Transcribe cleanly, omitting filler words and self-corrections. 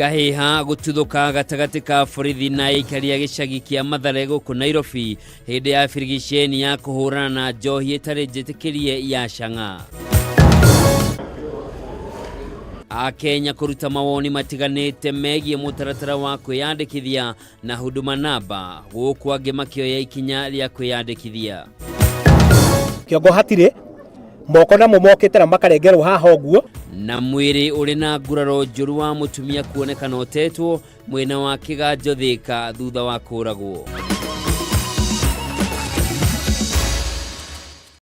Ngahĩha gũtuthũka gatagatĩ ka borithi na aikari a gĩcagi kĩa Mathare gũkũ Nairobi hĩndĩ ya birigiceni ya kũhũrana na njohi ĩtarĩ njĩtĩkĩrie ya chang'aa. Akenya kũruta mawoni matiganĩte megiĩ mũtaratara wa kwĩyandĩkithia na Huduma Namba, gũkũ angĩ makĩoya ikinya rĩa kwĩyandĩkithia. Kĩongo hatirĩ moko namo mokĩte na makarengerwo haha ũguo. Na mwĩrĩ ũrĩ na nguraro njũru wa mũtumia kuonekana ũtetwo mwena wa Kĩganjo Thĩka thutha wa kũragwo.